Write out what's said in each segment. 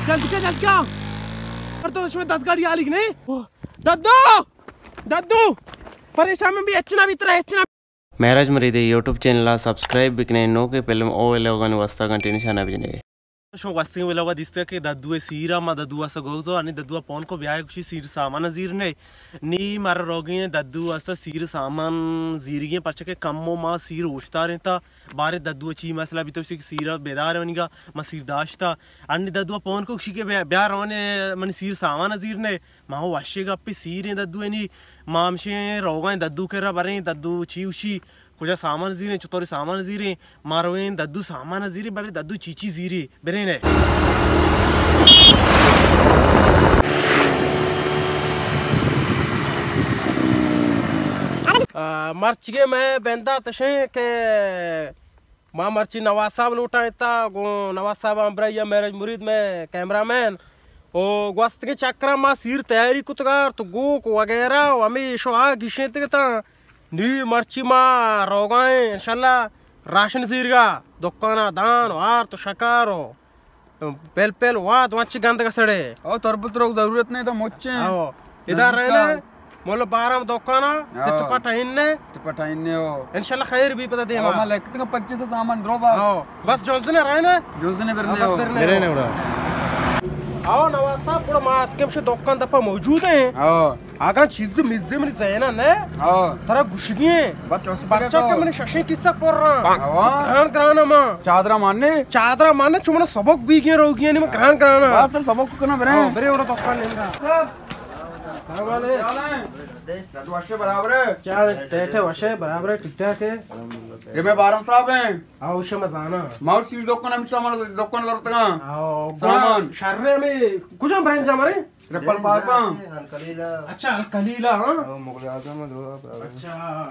جلد کن، جلد کن. پر تو شما دزگاڑی آلیگ نہیں؟ ددو! ددو! پریشان من بھی، اچنا بھی ترا، اچنا. مہراج مریدے یوٹیوب چینل ءَ سبسکرائب بکنے، نوکیں فلم او ویلوگانی واسطہ گھنٹی نشانہ بجنے. شما گوستگیں ویلوگا دیستگ کہ ددو ءِ سیر ءَ، ما ددو ءَ سگوزو، انی ددو ءَ پون کو بیائے گوشی سیر سامان زیر نے. نی مارا روگیں ددو واسطہ سیر سامان زیرگیں، پرچہ کہ کمو ما سیر اوشتاریں تا. باریں ددو چی مسئلہ بیتو، چی سیر بیدار منیگا، ما سیر داشتا. انی ددو پون کو کشی کہ بیا، بیا رونے منی سیر سامان زیر نے. ما وشی گپی سیریں ددو نی، ما ہمشیں روگائیں ددو کرا بریں، ددو چی وشی، کجا سامان زیریں، چطوری سامان زیریں، ما رویں ددو سامان زیریں، برے ددو چی چی زیریں. برین ءَ. آ، مرچیگیں مئے بندات اش انت کہ ما مرچی نواز صاحب لوٹائینتا، گوں نواز صاحب ہمبراہی ءَ مہراج مرید مئے کیمرہ مین، او گوستگیں چکراں ما سیر تیاری کتگار تو گوک وغیرہ و ہمے ایشو آ گیشینتگ اتاں. نی مرچی ما روگائیں انشاءاللہ راشن زیرگا، دکانا دان و آرت و شکار و پل پل واد وچ گندگ سڑے. او تربت روگ ضرورت نہیں تو مچیں. او ادا رہنے مول بارام دکانا، ست پٹ ہننے. ست پٹ ہننے ہو. انشاءاللہ خیر بی پتا دیما. او ما لکھتے ہیں پچیس سو سامان درو با. او بس جوزنے رہنے. جوزنے برنے ہو. برنے ہو. او نواز صاحب، گڑا ما اتکم شو دکان دپا موجود ہیں. او اگاں چیز مزے منی ذہن ءَ نہ، ہاں. ترا گوشگی ہیں. بس چوٹ پرچا پکڑ کہ تو. منی ششیں کسہ پر رہا. ہاں. گران گران ما. چادرا ماننے؟ چادرا ماننے، چو منا سبق بیگی روگی ہیں، ما گران گران. بس تو سبق کنا برے. ہاں، برے اوڑا دکان نندا. سلام علیکم. ددو وشے برابر ہے؟ چار ٹیٹے وشے برابر ہے، ٹھیک ٹھاک ہے. یہ میں بارم صاحب ہیں. آؤ، شما زانا. ما سیر دکان ہم سامان دکان کرتگا. آؤ، سامان. شر میں کجا برنج ہمارے؟ ٹرپل پارک ہاں. الکلیلہ. اچھا، الکلیلہ، ہاں. او، مغل اعظم درو. اچھا.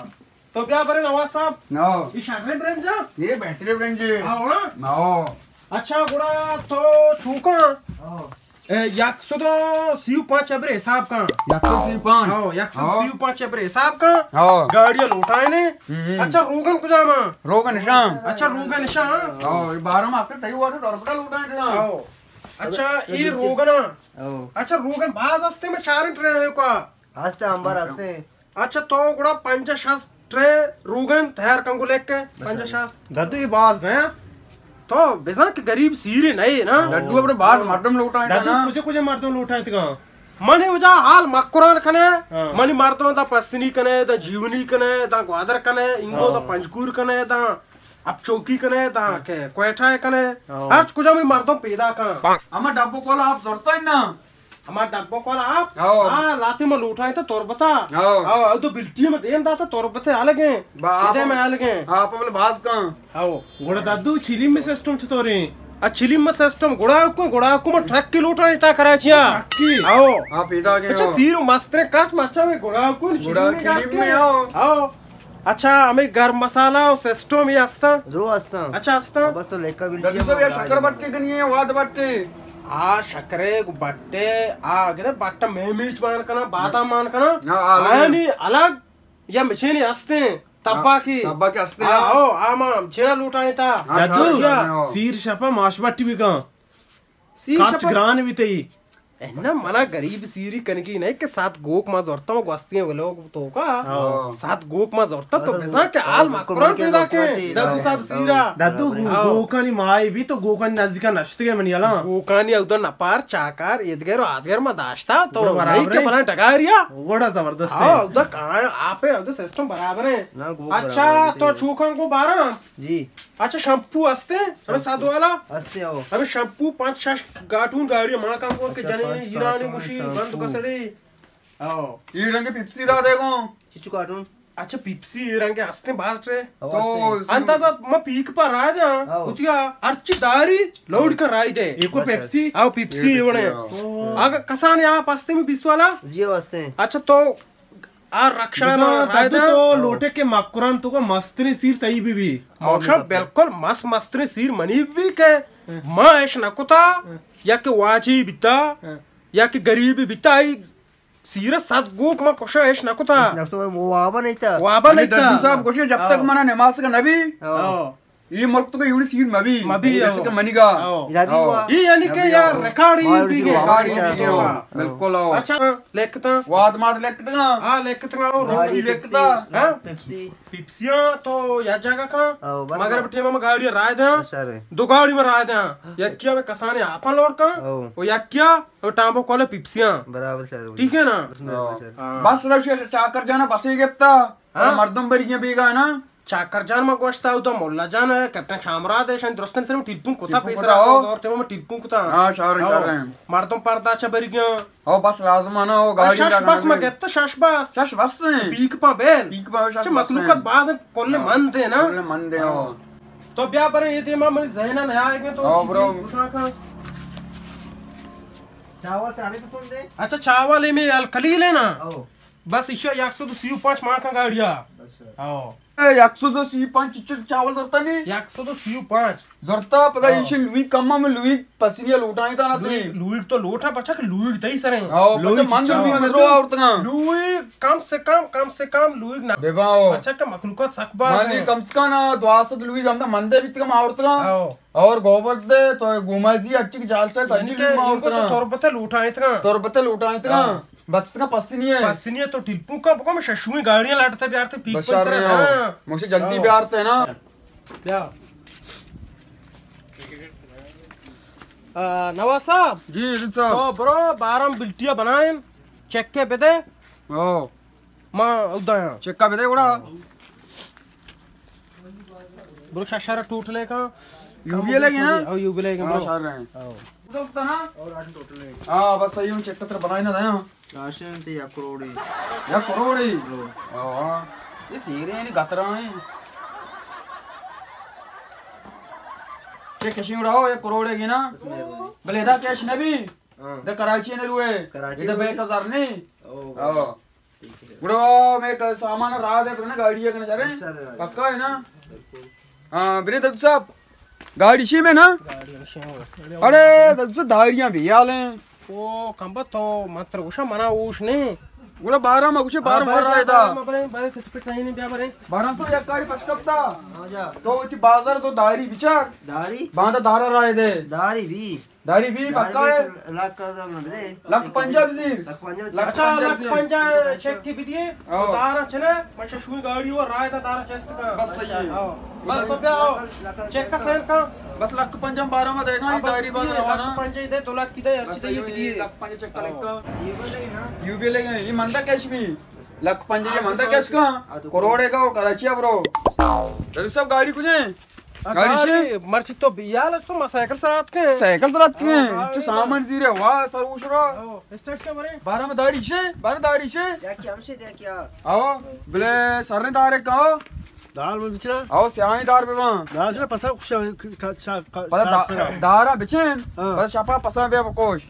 تو بیا برے نواز صاحب. نو. یہ شریں برنج ہاں؟ یہ بہترین برنج ہے. ہاں، ہاں. نو. اچھا، گڑا تو چوکاں؟ ہاں. اے، یک سد و سی و پانچ ابرے حساب کن. یک سد سی و پانچ؟ ہاں، یک سد سی و پانچ ابرے حساب کن. ہاں. گاڑی لوٹائے نے. ہم، ہم. اچھا، روگن کجا ماں؟ روگن نشان. اچھا، روگن نشان. ہاں، یہ بارہ ماہ کے تئی وارد اور بڑا لوٹائے نا. ہاں. اچھا، یہ روگن. او. اچھا، روگن باز ہستے میں چارنٹ رہے ہیں کا؟ ہستے، ہمبر ہستے. اچھا، تو گڑا پنجاہ شست ٹرے روگن تیار کنگو لکھ کے، پنجاہ شست. ددو یہ باز گیا. تو بزن کہ غریب سیرے نہیں نا. ددو اپنے باز مردم لوٹائیں ددو نا. کجے کجے مردم لوٹائیں تگا. منی وجہ حال مکران کنے، ہاں. منی مردم دا پسنی کنے، دا جیونی کنے، دا گوادر کنے، انگو دا ہاں. پنجگور کنے، دا اب چوکی کنے، دا کہ کوئٹہ کنے، ہاں. ہر کجا منی مردم پیدا کن. اما ڈبو کولا آپ زورتا ہے نا. ہما ڈبہ کور آپ، ہاؤ. آ، لاتے ما لوٹائیں تا تربتا. ہاؤ. ہاؤ، او تو بلٹی میں دیم داتا تربتے الگیں. با، آپ ادے میں الگیں. آپ بولے باز کن. ہاؤ. گڑا ددو چلیم میں سسٹم چطوریں؟ آ، چلیم میں سسٹم گڑا کو، گڑا کو ما ٹرک کی لوٹائیں تا کراچی آ. ٹرک کی؟ ہاؤ. آپ پیدا گئے اچھا، ہو. سیر و مسترے کٹ مرچا میں گڑا کو گڑا چلیم میں چلیم کٹ میں کے. ہاؤ. ہاؤ. اچھا، ہمیں گرم مسالہ و سسٹم یہ ہستا؟ درو ہستا. اچھا، ہستا؟ بس تو لیکا بھی ددو صاحب، یہ شکر بٹی کنی ہے، واد بٹی. آ، شکرے گو بٹے، آ، گدے بٹا میں میچ مان کنا، بادام مان کنا. نا، آ، آ، نی الگ یا مچینی ہستے، تبا کی. تبا کی ہستے، ہاں، ہاں. ہو، آ، ما چینا لوٹائیں تا. ہاں، ددو، شاہ، شاہ، ہاں. سیر شپا ماش بٹی بکن. سیر کچ شپا گران بیتئی. اے نہ، منا غریب سیری کنگی نہیں کہ سات گوک ما زورتا ہوں گوستگیں ولوگ تو کا. ہاں. سات گوک ما زورتا تو بزاں کہ حال مکران پیدا کے. ددو صاحب سیرا. ددو گو-، ہاں. گوکانی مائی بھی تو گوکانی نزدیکا نشتگے منی الان. گوکانی اودا نپار چاکار ایدگر و آدگر ما داشتا تو گڑا برابر نہیں کہ ہے. بنا ڈگاریا. گڑا زبردست ہے. ہاں، اودا کان آپ ہے، اودا سسٹم برابر ہے. نہ، گوک اچھا، برابر ہے. تو چوکاں کو بارہ. جی. اچھا، شمپو ہستے؟ ہمیں سادو والا؟ ہستے، ہو. ہمیں شمپو پانچ شش گاٹون گاڑی ماں کم کن کے اچھا، جنے پانچ ایرانی گاٹون گوشی، بند شمپو. کسڑی. ہو. یہ رنگ پیپسی را دے گو. چچو گاٹون؟ اچھا، پیپسی یہ رنگ ہستے بات رے. ہو، تو ہستے. انتظار ما پیک پر را جا. ہو. اتیا ہرچی داری لوڈ کر رائی دے. ایک بس، پیپسی؟ ہاں، پیپسی یہ وڑے. ہو. آگا کسانے آپ ہستے میں بیس والا؟ جی، ہستے. اچھا، تو آ رکشہ ما بزاں رائے ددو دا. تو لوٹے کہ مکران تو کا مستریں سیر تئی بی بی. موشا بالکل مس مستریں سیر منی بی کہ ما اش نہ کتا، یا کہ واجی بیتا، یا کہ غریب بیتا، ای سیر صد گوک ما کشا اش نہ کتا. نہ تو وابا نہیں تا. وابا نہیں تا. ددو صاحب گوشے جب تک منا نماز کا نبی. ہاں. یہ ملک تو کہ یوڑی سیر مبی۔ مبی، جیسے او۔ کہ منی گا۔ او۔ یہ یعنی کہ یار ریکارڈ ہی بھی گئے۔ ریکارڈ ہی بھی گئے۔ بالکل، او۔ اچھا، لکھتا۔ واد ماد لکھتا۔ ہاں، لکھتا، او۔ روزی لکھتا۔ ہاں؟ پیپسی۔ پیپسیاں تو یا جگہ کا۔ او، بس۔ مگر ٹیم میں گاڑی رائے دیں۔ بس، ارے۔ دو گاڑی میں رائے دیں۔ یکیا میں کسانے آپا لوڑ کا۔ او۔ او یکیا، او ٹامبو کولے پیپسیاں۔ برابر، سر۔ ٹھیک ہے نا؟ بس، برابر، سر۔ ہاں۔ بس، روشی چاکر جانا بس ہی گپتا۔ ہاں؟ مردم بری گیا بیگا ہے نا؟ چاکر جان ما گوشتا، اودا مولا جان ہے، کیپٹن شامراد ہے، شان درستن سر ٹیلیفون کتا، ٹیلیفون پیسر کتا، آتا، او۔ اور ٹیم ٹیلیفون کتا۔ ہاں، شار، او۔ شار ہیں۔ مردم پردا چا بری گیا۔ او بس لازم آنا، او گاڑی شش بس میں گپتا، شش بس۔ شش بس ہیں۔ پیک پا بیل۔ پیک پا شش بس ہیں۔ مخلوقات باز کل من دے نا۔ کل من دے، او۔ تو بیا برے یہ دیما منی ذہن نہ آئے گے تو او، برو۔ گوشا کا۔ چاول تانے پسند ہے؟ اچھا، چاول میں الکلیل ہے نا؟ او۔ بس ایشا یک سد و سی و پنچ ماں کا گاڑیا۔ اچھا۔ او۔ اے، یک سد و سی و پنچ چ-، چاول درتا نی؟ یک سد و سی و پنچ۔ زرتا پدا ہاں۔ ایشی لوئی کم ہم لوئی پسنی لوٹائیں تا نہ لوئی، تے۔ لوئی تو لوٹا پچا کہ لوئی تئی سریں۔ ہاں، لوئی پچا من چچا۔ بھی مدرو آورتگاں۔ لوئی کم سے کم، کم سے کم لوئی نہ۔ بے باو۔ پچا کہ مخلوقات سک باز مانی ہیں۔ کم سے کم نا دو سد لوئی ہم دا من دے بیت کم آورتگاں۔ ہاں۔ اور گوبر دے تو گومازی اچھی جال سے یعنی تجلی کہ ما ان کو تو آورتگاں۔ تربت لوٹائیں تگاں۔ تربت لوٹائیں تگاں۔ ہاں۔ بچت کا پسنی ہے۔ پسنی ہے تو ٹیلیفون کا بکو میں ششویں گاڑیاں لٹتے بیارتے پیک بشار پنچر میں ہے۔ آؤ۔ ہاں۔ مجھے جلدی ہاں۔ بیارتے ہیں نا۔ بیا۔ آ، نواز صاحب۔ جی، عزیز صاحب۔ تو برو بارم بلٹیا بنائیں، چیک کے بدے۔ او۔ ما ادا ہاں۔ چیک کا بدے گڑا۔ برو شاشارا ٹوٹ لے کا۔ یو بی لگے نا؟ او، یو بی لگے، ہاں، برو۔ شار رہے ہیں۔ او۔ ادھر نا؟ اور آٹھ ٹوٹ لے۔ ہاں، بس صحیح ہوں، چیک کا تر بنائے نہ دیا۔ راشن تے یک کروڑی۔ یک کروڑی؟ ہاں۔ ہاں۔ یہ سیرے ہیں، گترا ہیں۔ چیک کشی اڑاؤ، یک کروڑے گی نا؟ بس مہربانی۔ بلے ادا کیش نہ بھی؟ ہاں۔ ادا کراچی نہ روئے۔ کراچی ادا نہ بے روئے؟ تزار نہیں؟ او۔ ہاں۔ ٹھیک ہے۔ گڑا میں کہ سامان راہ دے، پتہ نا گاڑی ہے کہ نہ جا رہے؟ بس سر، راہ دے۔ پکا ہے نا؟ بالکل۔ ہاں، برے ددو صاحب، گاڑی شی میں نا؟ گاڑی شی میں۔ ارے، ددو صاحب، داریاں بھی حال ہیں۔ او، کمبا تو متر گوشا منا اوش نہیں۔ گڑا بارہ ما گوشے، بارہ ہاں، ما راہ دا۔ بارہ ما برے، برے فٹ فٹ نہیں، بیا برے۔ بارہ سو یک کاری پش کپتا۔ ہاں جا۔ تو وتی بازار تو داری بچار۔ داری؟ باندا دارا راہ دے۔ داری بھی۔ داری بھی داری پکا بھی ہے؟ لکھ کا دم نہ دے۔ لکھ پنجاہ بزیر۔ لکھ پنجاہ۔ لکھ اچھا، پنجاہ لکھ بزیر۔ پنجاہ چیک کی بھی دیے۔ ہاں۔ دارا چلے، مشا شوئی گاڑی ہو، راہ دا دارا چست کا۔ بس صحیح ہے۔ ہاں۔ بس تو کیا ہو؟ چیک کا سین کا؟ بس لکھ پنجاہ بارہ ما دے گا، ہاں، بس داری بات یہ روانہ۔ لکھ پنجاہ دے، دو لکھ کی دے، ہر بس چیز یہ صحیح بھی ہے، دیے۔ لکھ پنجاہ چیک کا لکھ کا۔ ہاں۔ یو بی لے گئے، یہ مندا کیش بھی۔ لکھ پنجاہ یہ مندا کیش کا؟ ہاں، تو کروڑے کا اور کراچی ہے برو۔ دادو صاحب گاڑی کجے؟ گاڑی چے؟ مرچی تو بیال تو ما سائیکل سرات کے۔ سائیکل سرات کے؟ ہاں، تو گاڑی سامان زیرے، واہ، سر اوشرا۔ ہاں، اسٹارٹ کے برے؟ بارہ ما داری چے؟ بارہ داری چے؟ یا کیا ہم سے دے کیا؟ آو، بلے سر نے دارے کا؟ دار میں بچنا؟ آو، سیاہیں دار بے وہاں۔ دار سے پسا خوش ہے، کا، چا، کا، پتا چا دا-، سرا۔ دارا بچن، ہاں۔ پتا شپا پسا بے بکوش۔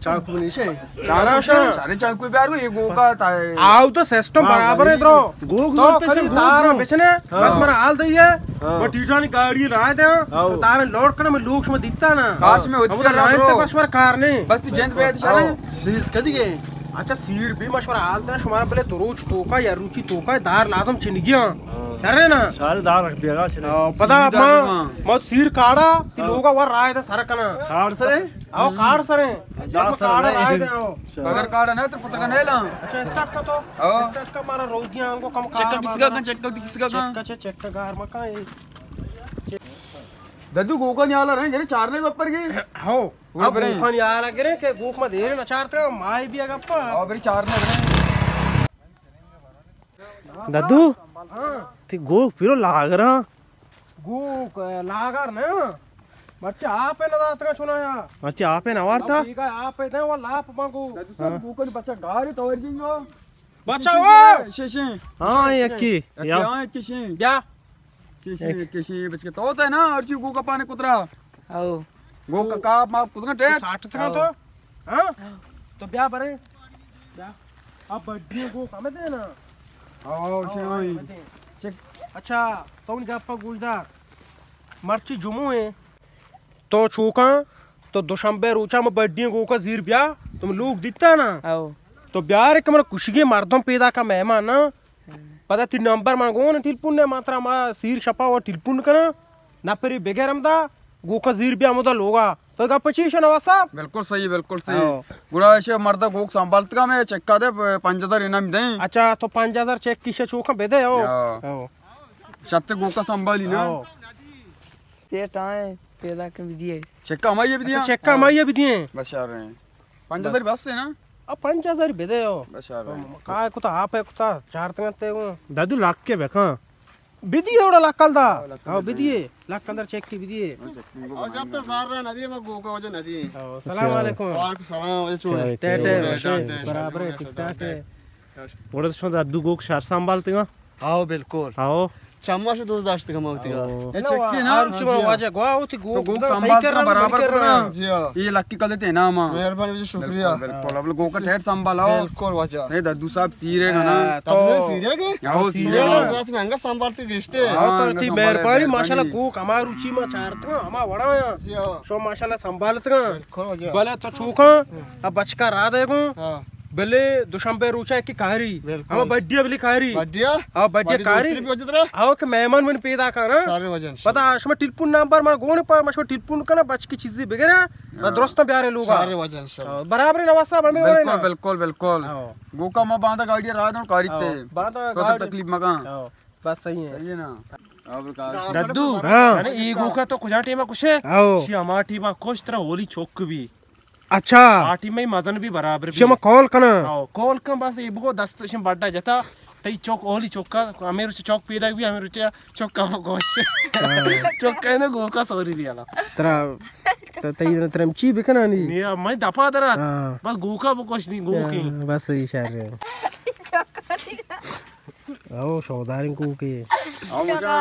چاکو نہیں سے۔ چارا شا۔ سارے چاکو بیارو، یہ گوکا تا ہے۔ آو تو سسٹم ہاں، برابر ہے درو۔ گوک تو مارتے کلی سے گوک دارا گوک۔ بچنے، ہاں۔ بس مرا حال دئیے۔ ہاں۔ وہ ٹیٹانی گاڑی رائے دے، ہاں۔ تو دارا لوڈ کرنا، میں لوگ شما دیتا نا۔ کاش میں ہوتی ہمارا کرنا لائن برو۔ تک بس ور کار نہیں۔ بس تی جند بیت ہاں۔ شرے۔ سیز کدی گئے؟ اچھا، سیر بھی مشورہ حال دے، شمارا بلے دروچ توکا یا روچی توکا دار لازم چنگیاں۔ ہاں۔ کرے نا؟ سارے دار رکھ بیگا چنے۔ ہاں، پدا سیدھا ما، دیواں۔ ما سیر کاڑا، تی ہاں۔ لوگا ور رائے دے سر کنا۔ کاڑ سرے؟ او کاڑ سرے۔ جس میں کاڑ آئے دے ہو۔ بغیر کاڑ نہ تو پتہ کا نہیں لا۔ اچھا، اسٹارٹ کا تو۔ او۔ اسٹارٹ کا مارا روگی آنگو کم چیک کر کار کس کا مارا۔ کن، چیک کر کس کا کن۔ چیک کا، چیک کا، گار مکا اے۔ ددو گوکا نیالا رہے، جنے چارنے کے اوپر گئے۔ ہو۔ گوکا اب برے۔ گوکا نیالا گرے کہ گوک ما دیر نہ چارتے، مائی بھی اگپا۔ او، بری چارنے برے۔ ددو، ہاں۔ تی گوک پیرو لاگر ہاں۔ گوک، لاگر نہ۔ مرچی آپ نہ داتگا چنا یا۔ مرچی آپ نہ وارتا۔ بیگا آپ دے و لاپ مانگو۔ ددو صاحب، ہاں۔ گوکن بچا گاری توار جنگو۔ بچا وہ۔ شے، شے۔ ہاں، یکی۔ یکی، یا۔ ہاں، یکی شے۔ بیا۔ کشی، کشی، بچکے تو تے نا، ہرچی گوکا پانے کترا۔ او۔ گوکا کاپ ماپ کترا ٹیک۔ ساٹھ تکا تو۔ او۔ ہاں؟ تو بیا برے۔ بیا۔ اب بڈی گوکا میں دے نا۔ او، او، شے ہوئی۔ میں دے۔ چک۔ اچھا، تو ان گپا گوش دار۔ مرچی جمعو ہے۔ تو چوکاں، تو دوشنبے روچا ما بڈی گوکا زیر بیا، تو من لوگ دیتا نا۔ او۔ تو بیار کہ من کشگی مردم پیدا کا مہمان نا۔ پدا تی نمبر من گون ٹیلیفون نے، ما ترا ما سیر شپا و ٹیلیفون کنا۔ نپری بگر ہمدا، گوکا زیر بیا ہمدا لوگا۔ تو گپ چی شنو صاحب؟ بالکل صحیح، بالکل صحیح۔ ہاں۔ گڑا ایشے مردا گوک سنبھالتگا میں چکا دے، پنج ہزار انعام دیں۔ اچھا، تو پنج ہزار چیک کیشے چوکا بدے ہو۔ ہاں۔ ہاں۔ شتے گوکا سنبھالی نا۔ ہاں۔ سیٹ آئے، پیدا کے بھی دیے۔ چکا ہمائی بھی دیا؟ اچھا، چکا ہمائی بھی دیے۔ بس شر ہیں۔ پنج ہزار بس ہے نا؟ اب پنج ہزار بدے ہو۔ بس شر ہیں۔ کائے کتا آپ ہے کتا، چار تنگتے ہوں۔ دادو لاکھ کے بکاں۔ بدی اوڑا لکل دا۔ ہاں، لکل ہاں، دا۔ بدیے۔ لکل در چیک کی بدیے۔ ہاں، چیک کی او جب تو زار رہا ندی، میں گوکا وجہ ندی۔ ہاں، سلام علیکم۔ وعلیکم سلام، وجہ چون ہے؟ ٹیٹ ہے، ٹیٹ ہے، وشے، ٹیٹ ہے، برابر ہے، ٹیٹ ہے، ٹھیک ٹھاک ہے۔ ٹیٹ ہے۔ اوڑا تو شما دادو گوک شار سنبھالتے گا؟ ہاں، بالکل۔ ہاں۔ چما شو دوست داشت کا موتی کا۔ ہاں۔ اے چیک کی نا؟ ہاں، جی ہاں۔ واجہ گوا ہوتی گو، تو گوک سنبھالتے گا برابر کرنا۔ جی ہاں۔ یہ لکی کل دیتے نا ماں۔ مہربانی، وجہ شکریہ۔ بالکل، بالکل۔ اب گوکا ٹیٹ سنبھالاؤ۔ بالکل واجہ۔ اے دادو صاحب سیرے گا نا۔ ہاں، تو سیرے گے؟ ہاں، وہ سیرے سیرے گا۔ گا۔ بہت مہنگا سنبھالتے گیشتے۔ ہاں، تو ہاں، تی مہربانی، ماشاءاللہ، گوک ہما روچی ما چارتگا، ہما وڑا یا۔ جی ہاں۔ شو ماشاءاللہ سنبھالتگا۔ بالکل واجہ۔ بلے تو چوکا، اب بچکا را دے گو۔ ہاں۔ بلے دوشنبے روچا کی کاری۔ بالکل۔ ہما بڈیا بلی کاری۔ بڈیا؟ ہاں، بڈیا بڈی کاری۔ دوستی بھی ہو جترا؟ ہاں، کہ مہمان من پیدا کرا۔ سارے وجہ انشاءاللہ۔ پتا، شما ٹیلیفون نمبر ما گون پا، ما شما ٹیلیفون کنا، بچکی چیزی بگرا۔ ما درستاں بیارے لوگا۔ سارے وجہ انشاءاللہ۔ ہاں، برابر نواز صاحب، ہمیں وڑے بالکل، نا۔ بالکل، بالکل۔ ہاں۔ گوکا ما باندا گاڑی را دوں کاری تے۔ ہاں، باندا تو گاڑی۔ تکلیف مکان۔ ہاں، بس صحیح ہے۔ صحیح ہے نا؟ اور کا دادو، ہاں۔ یعنی ای گوکا تو کجا ٹیما کشے؟ ہاں۔ شی ہما ٹیما کش ترا ہولی چوک بھی۔ اچھا۔ آ ٹیم ء مزن بھی برابر بھی۔ شما کال کنا؟ ہاں، کال کن بس، اے بگو دست شم بڈا جتا، تئی چوک اولی چوکا، ہمیں روچ چوک پیدا بھی، ہمیں روچ چوکا بگوش۔ ہاں۔ چوکا ہے نا گوکا سوری بھی آلا۔ ترا، ت-، تئی ترم چی بکنانی؟ نیا، میں دپا درات۔ ہاں۔ بس گوکا بگوش نہیں، گوکی۔ ہاں، بس صحیح شہر ہے۔ او شوداریں کوکے۔ او مجا۔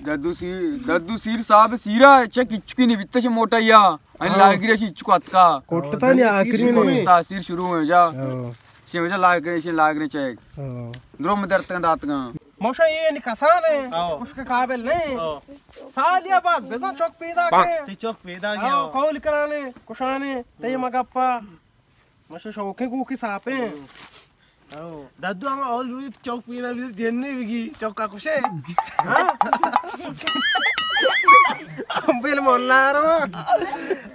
ددو سیر، ددو سیر صاحب سیرا چک اچکی نہیں بیتش موٹا یا۔ ان ہاں۔ لاگری شی اچکو اتکا۔ کوٹتا نہیں آخری میں۔ تاثیر شروع ہو جا۔ ہاں۔ شی وجہ لاگری، شی لاگری چیک۔ ہاں۔ درم درتگاں داتگاں۔ موشا یہ نہیں کسان ہے، ہاں۔ اس کے قابل نہیں۔ ہاں۔ سال یا بعد بزن چوک پیدا کے۔ تی چوک پیدا کے، ہاں، ہاں۔ قول کرانے، کشانے، تی مگپا۔ ماشا شوقیں گوکی ساپیں۔ او۔ ددو ہما اول روی چوک پیدا بھی جن نہیں بگی، چوکا کشے۔ ہاں؟ بل مولا رو۔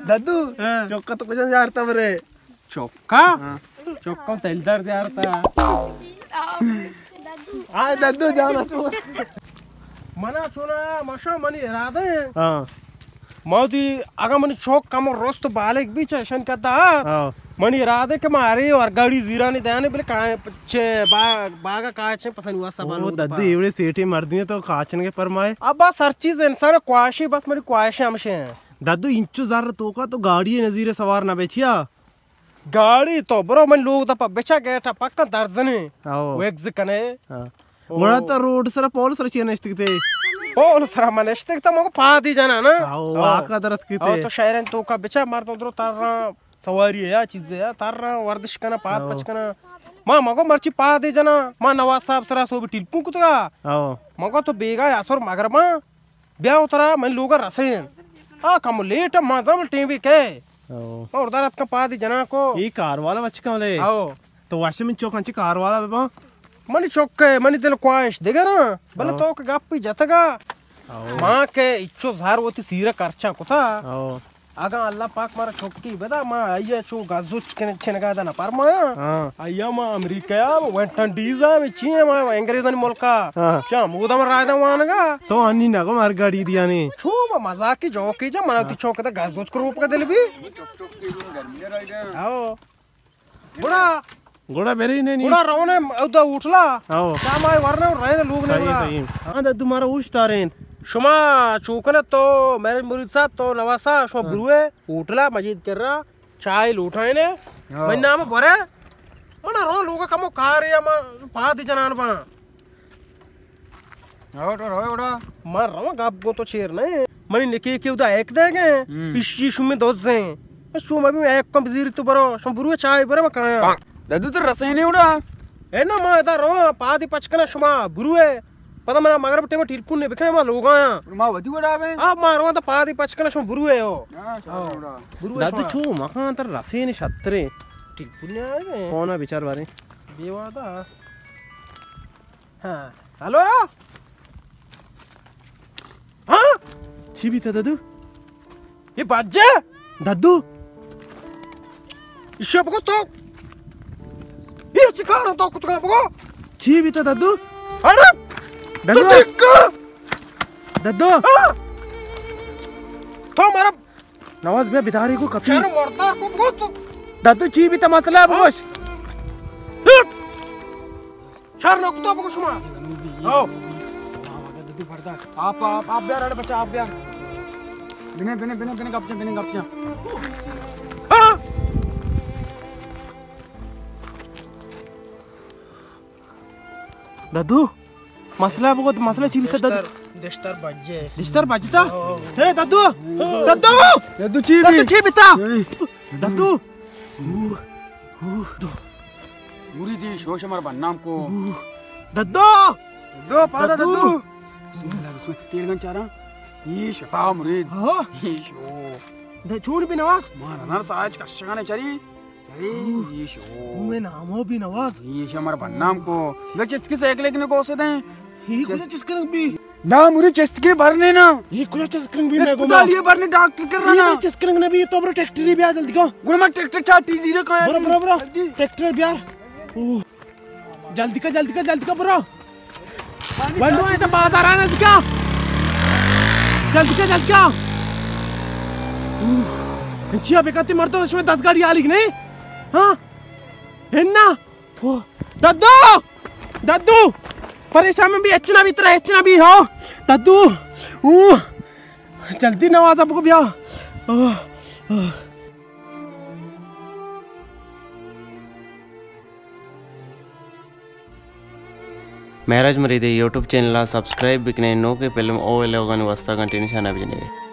ددو، ہاں۔ چوکا تو کجا جارتا برے؟ چوکا؟ ہاں۔ چوکا تیل دار جارتا۔ آئے ددو جانا تو۔ منا چونا مشا منی ارادہ ہے۔ ہاں۔ ما وتی اگاں منی چوک کمو رست و بالغ بی چہ اشانی کدا، ہاں۔ منی ارادہ کہ ما ہرے ورگاڑی زیرانی دیانے بلے کائیں چہ با-، باغا کاچیں پسانی واسطہ او بالو ددو پا۔ ایوڑے سیٹی مردمی تو کاچن کے پرمائے۔ ابا سر چیز انسان خواہشی بس منی خواہش ہمشے ہیں۔ ددو انچو زر توکا تو گاڑی نظیر سوار نہ بیچیا۔ گاڑی تو برو من لوگ دپا بچا گیٹا پکا درزنے۔ آؤ۔ ویگز کنے۔ ہاں۔ او۔ گڑا تو روڈ سرا پول سرا چیا نشتگ تے؟ پول سرا من نشتگ تا مگو پادی جنا نا۔ آؤ، آؤ۔ آقا درت کیتے۔ آؤ، تو شہرن توکا بچا مردم درو ترا سواری یا چیزے یا ترا ورزش کنا پاد آؤ۔ پچ کنا۔ ما مگو مرچی پادی جنا، ما نواز صاحب سرا سو بھی ٹیلیفون کتگا۔ آؤ۔ مگو تو بیگا یا سر مغربا۔ بیا اترا من لوگا رسین۔ آ کم لیٹ ما زم ٹیم بھی کئے۔ او۔ ما اردار اتکا پادی جناں کو۔ ای کار والا بچکا لے۔ او۔ تو واشے من چوک انچی کار والا ببا۔ منی چوک ہے، منی دل خواہش دگہ نا۔ بلے او۔ تو کہ گپی جتگا۔ او۔ ما کہ اچو زہر وتی سیرہ کرچا کتا۔ او۔ اگاں اللہ پاک مارا چکی بدا، ما آئیا چو گزوچ کن-، چنگا دا نہ پرمایا۔ ہاں۔ آئیا ما امریکہ یا، وینٹن ڈیزا، میں چی ہے، ما انگریزانی ملکا۔ ہاں۔ چا مودا ما رائے دا وانگا۔ تو انی نگو مار گاڑی دیانی۔ چو ما مزاقی جوکی جا، منا تی ہاں۔ چوک دا گزوچ کروپ کا دل بھی۔ آؤ۔ گڑا گڑا بری نے نی۔ گڑا رونے اودا ہوٹلا۔ ہاں۔ شام آئے ورنہ اور رہنے لوگ نے صحیح، گڑا۔ صحیح۔ ہاں، ددو مارا اوش تارین۔ شما چوکنا تو میرے مرید صاحب تو نواز صاحب شما ہاں۔ بروے ہوٹلا مجید کر رہا چائے لوٹائنے۔ ہاں۔ من نام برے۔ من رو لوگ کمو کار یا ما پاد جنان با۔ روڑا، روڑا۔ ما رواں گپ گوں تو چیر نہ۔ منی نکے کہ ادا ایک دے گئے، ہم۔ پیشی شومیں دوزیں۔ شوم ابھی ایک کم بزیر تو برو، شوم برو چائے برو ما کایا۔ ددو تو رسے نہیں اڑا۔ اے نا ما ادا رواں، پادی پچ کنا شما برو ہے۔ پدا منا مغرب ٹائم ٹیلیفون نے بکنے ما لوگا۔ ما ودی وڑا بے۔ آ ما رواں تو پادی پچ کنا شما برو ہے ہو۔ ہاں، چلو اڑا۔ برو ہے ددو شما۔ چو مکان تر رسے نہیں شترے۔ ٹیلیفون نے آئے۔ فون بیچار بارے۔ بے وعدہ۔ ہاں۔ ہلو؟ چی بیتا ددو؟ اے بجے؟ ددو؟ ایشی بگو تو۔ اے چی کار تو کتگا بگو؟ چی بیتا ددو؟ اڑے! ددو! تو دیکھ! ددو! ہاں؟ تو مارا نواز بیا بیداری کو کپی۔ شر مردار کو بگو تو۔ ددو چی بیتا مسئلہ بگوش۔ ہٹ! شر نہ کتا بگو شما۔ آؤ۔ آپ، آپ، آپ بیار، اڑے بچا، آپ بیار۔ بنے، بنے، بنے، بنے، گپ جا، بنے، گپ جا۔ ہاں۔ ددو، مسئلہ بگو، مسئلہ چی بیتا ددو؟ دشتر، دشتر بجے۔ دشتر بجتا؟ ہاں۔ اے ددو، ددو! ددو چی ددو بی؟ چی بیتا؟ اے۔ ددو! مرید، اے شوش مر بدنام کو۔ ددو! ددو، پادا ددو۔ ددو۔ بسم اللہ، بسم اللہ۔ تیر گن چارا۔ اے شتا مرید۔ ہاں۔ اے شو۔ دے چون بی نواز؟ ما نظر ساج کشگانے چری۔ چری، اے شو۔ میں نامو بی نواز۔ اے شو مر بدنام کو۔ دے چست کی سائیکل ایک نے کو سے دیں۔ اے کجا چست کنگ بی؟ نا، مرے چست کنگ برنے نا۔ اے کجا چست کنگ بی؟ اسپتال یہ برنے ڈاکٹر کر رہا نا۔ چست کنگ نہ بی، تو برو ٹریکٹر بیا جلدی کا۔ گڑا ما ٹریکٹر چاٹی زیرے کا۔ برو، برو، برو۔ ٹریکٹر بیا۔ او۔ جلدی کا، جلدی کا، جلدی کا، برو۔ ونڈو ہے تو بازار آنا جلدی کا۔ جلدی کا، جلدی کا۔ او۔ چیا بکتی مردو، اس میں دس گاڑی آلی نہیں؟ ہاں؟ ہننا۔ او، ددو! ددو! پریشان مہ بی، ہچ نہ بی ترا، ہچ نہ بی، ہو۔ ددو! او! جلدی نوازا بگو بیا۔ او، او۔ مہراج مرید ءِ یوٹیوب چینل ءَ سبسکرائب بکنے، نوکیں فلم او ویلاگانی واسطہ گھنٹی نشانہ بجنے۔